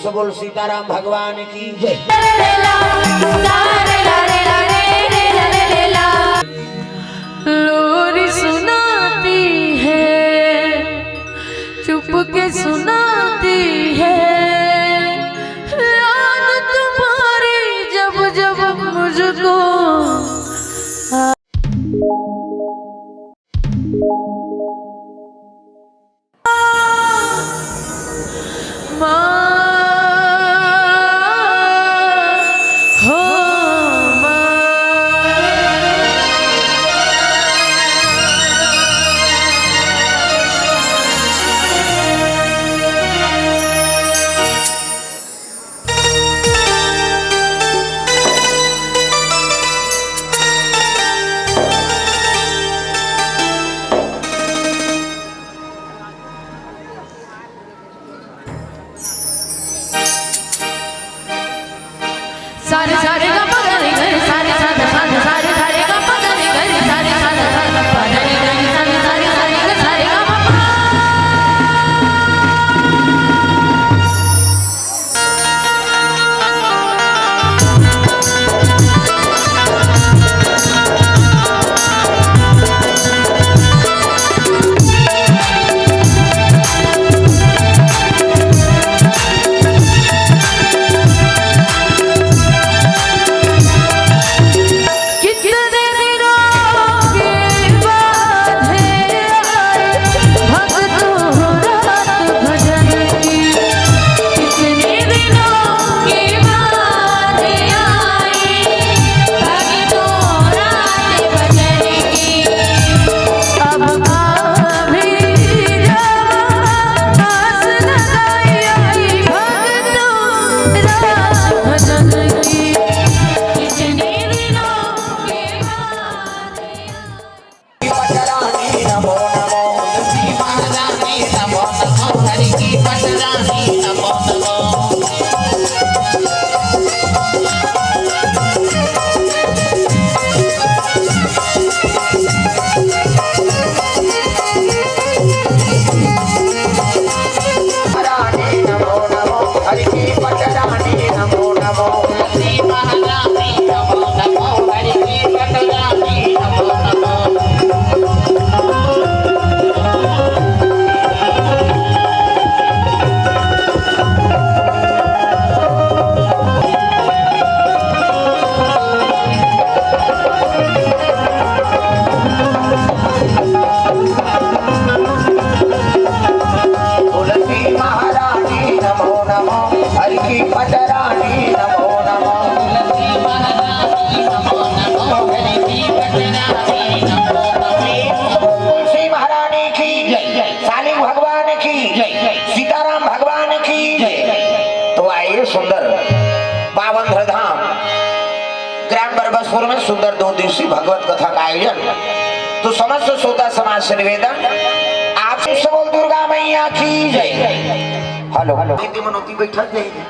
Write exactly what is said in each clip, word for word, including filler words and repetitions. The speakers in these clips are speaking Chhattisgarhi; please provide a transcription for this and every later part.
तो बोल सीताराम भगवान की जय। लोरी सुनाती है, चुपके सुनाती है, याद तुम्हारी जब जब मुझको। सुंदर दो दिवसीय भगवत कथा का आयोजन। तो समस्त श्रोता समाज से निवेदन, आप सबसे बोल दुर्गा मैया की जय। Hello, hello. दीदी मनोती बैठा जाइए,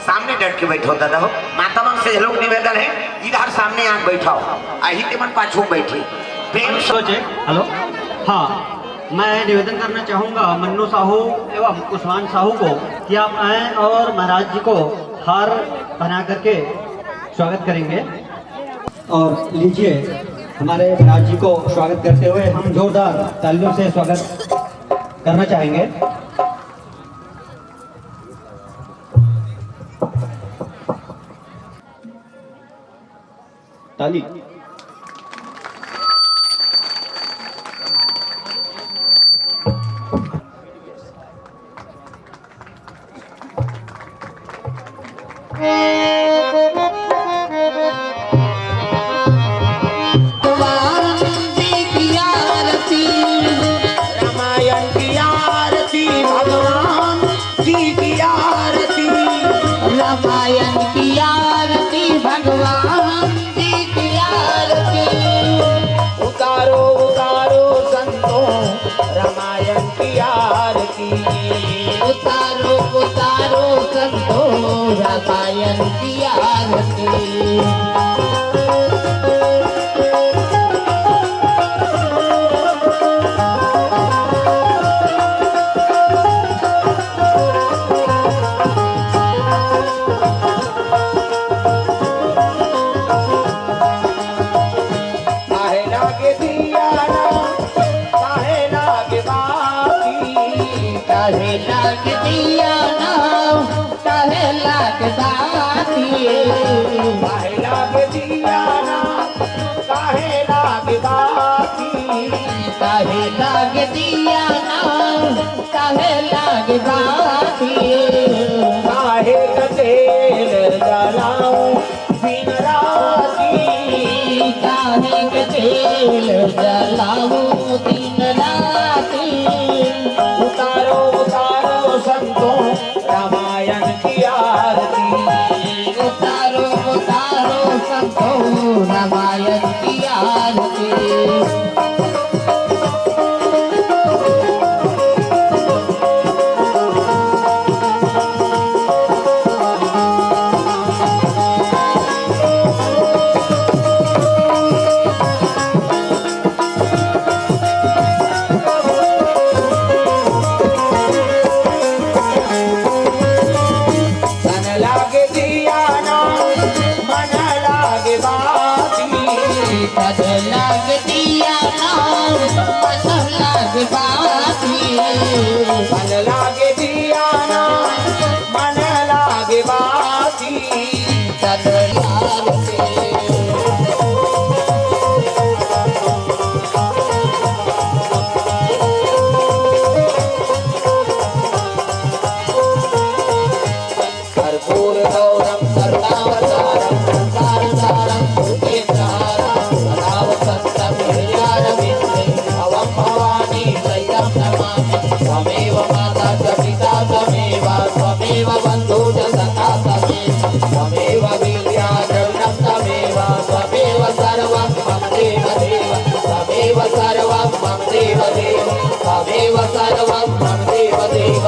सामने डट के बैठो दादा हो। माता मन से लोग निवेदन है, इधर सामने आके बैठाओ, अही ते मन पाछू बैठे। प्रेम से सोचे, हेलो। हाँ, मैं निवेदन करना चाहूँगा मन्नू साहू एवं उस्मान साहू को कि आप आएँ और महाराज जी को हार पहना करके स्वागत करेंगे। और लीजिए, हमारे महाराज जी को स्वागत करते हुए हम जोरदार तालियों से स्वागत करना चाहेंगे। ताली। भगवान जी की आरती, रामायण की आरती, भगवान जी की आरती, रामायण की आरती, भगवान जी की आरती। उतारो, उतारो संतों, रामायण की आरती। उतारो, उतारो संतों, रामायण की आरती। दिया ना, काहे लागे बाती? काहे लागे दिया ना, काहे लागे बाती? काहे लागे दिया ना, काहे लागे बाती? काहे का तेल जलाऊं दिन राती? काहे का तेल जलाऊं दिन राती? उतारो, उतारो संतों, रामायण की आरती। उतारो, उतारो संतों, रामायण की आरती। तन लागे दिया ना, मन लागे बाती। तन लागे दिया ना, मन लागे बाती। तन लागे दिया ना, मन लागे बाती। तन लागे कर्पूरगौरं करुणावतारं संसारसारं भूतेन्द्रहारं सदा वसन्तं हृदयारविन्दे। भवं भवानी शैलं नमामि। त्वमेव माता च पिता त्वमेव, त्वमेव बन्धु च सखा त्वमेव, त्वमेव विद्या द्रविणं त्वमेव, त्वमेव सर्वं मम देव देव, त्वमेव सर्वं मम देव देव, त्वमेव सर्वं मम देव देव।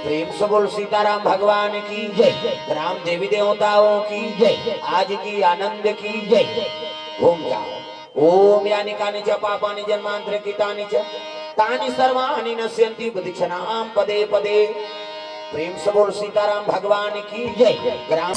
प्रेम से बोल सीताराम भगवान की जय। ग्राम देवी देवताओं की जय। आज की आनंद की जय। घूम जाओ। ओम यानि कानि च पापानि जन्मांतरकृतानि च तानि सर्वाणि नश्यन्ति बुद्धिक्षणां पदे पदे। प्रेम से बोल सीताराम भगवान की जय। ग्राम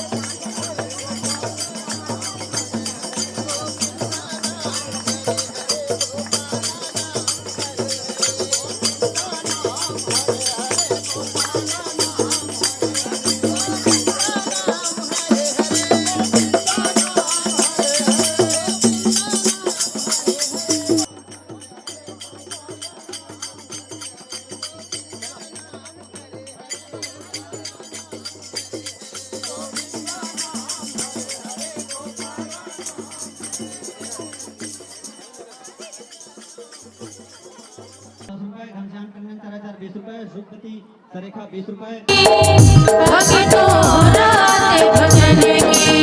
दस रुपए, घनश्याम टंडन चौराचार बीस रुपए, सुखपति सरेखा बीस रुपए। भक्तों रात भजन की।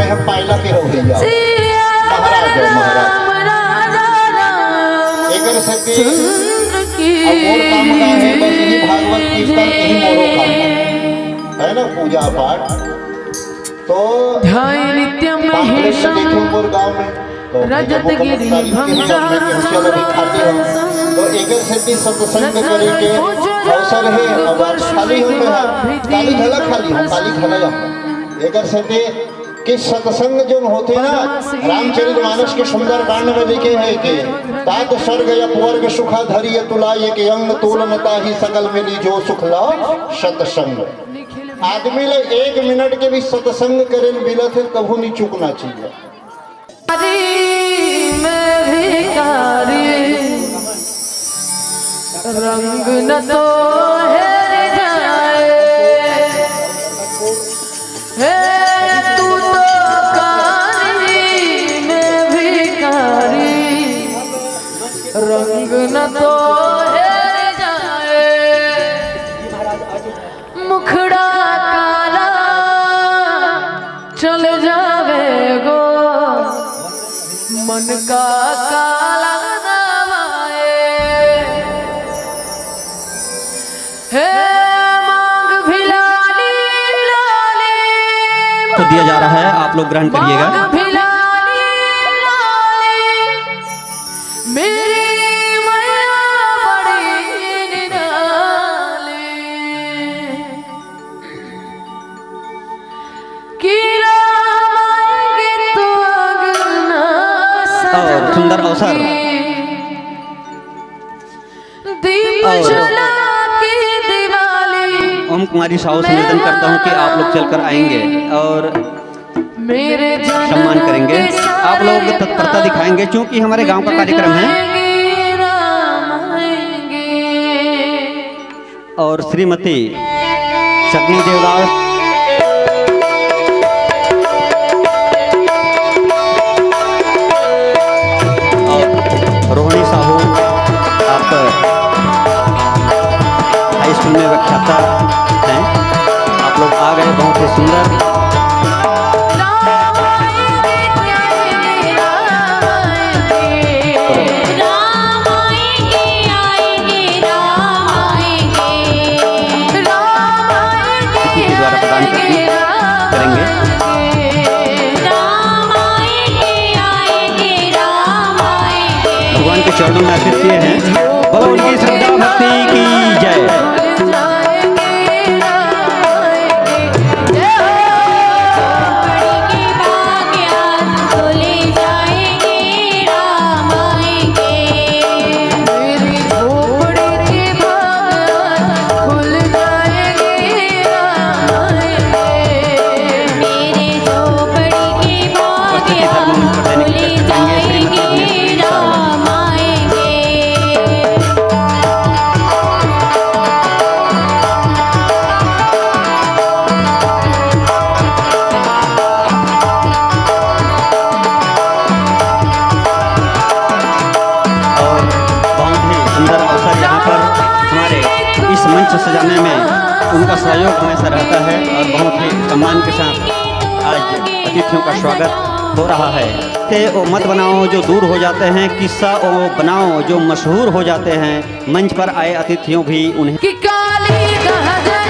मैं पायला के रहो भैया। महाराज हो, महाराज। एकर सेती अब मोर काम का है, बस यही भागवत कीर्तन, यही मोरो काम है, है ना, पूजा पाठ। तो पांच मिनट से देखो मोर गांव में, तो मैं जब वो कमर चालीस के लिए जब मैं केंसिया लगी खाती हूँ, तो एकर सेती सत्संग करे के अवसर है। अब खाली हूँ मैं, काली घला खाली हूँ, काली घला जाऊँ। एकर सेती कि सत्संग जोन होथे ना, रामचरित मानस के सुंदरकांड में लिखे हे कि तात स्वर्ग अपवर्ग सुखा धरिय तुला, एक अंग तोल न ताहि सकल मिली जो सुख लाव सत्संग। आदमी ले एक मिनट के भी सत्संग करे ल मिलत हे, कभू नहीं चूकना चाहिए। भिखारी में भिखारी, रंग न तो हेर जाए। हे तू तो कारी में भिखारी, रंग न तो हेर जाए। मुखड़ा काला चल जावे गो, मन का काला नवाए। हे मांग भी लाली लाली, तो दिया जा रहा है, आप लोग ग्रहण करिएगा। मांग भी लाली लाली, मेरी मैया बड़ी निराली। कि राम आएंगे तो अंगना और सुंदर अवसर। सजोगी। दीप और जला के दिवाली ओम कुमारी साहू से निवेदन करता हूँ कि आप लोग चलकर आएंगे और मेरे जन्म सम्मान करेंगे। के सारे आप लोग तत्परता दिखाएंगे, क्योंकि हमारे गांव का कार्यक्रम है। मिटाएंगे, राम आएंगे। और श्रीमती शगनी देवदास और रोहिणी साहू, आप हाई स्कूल में व्याख्याता हैं, आप लोग आ गए, बहुत ही सुंदर। राम आएंगे, आएंगे, राम आएंगे, राम आएंगे। राम आएंगे, अतिथि द्वारा प्रदान आएंगे, करेंगे। राम आएंगे। राम आएंगे, आएंगे, राम आएंगे। भगवान के चरणों में अर्पित किए हैं। बोलो उनकी श्रद्धा भक्ति की जय। उपस्थिति धर्म मंच पर देने की चर्चा करेंगे श्रीमती दिनेश सारवा। और बहुत ही सुंदर अवसर यहाँ पर हमारे इस मंच सजाने में उनका सहयोग हमेशा रहता है और बहुत ही सम्मान के साथ आज अतिथियों का स्वागत हो रहा है। ते वो मत बनाओ जो दूर हो जाते हैं, किस्सा वो बनाओ जो मशहूर हो जाते हैं। मंच पर आए अतिथियों भी उन्हें कि काली गहदर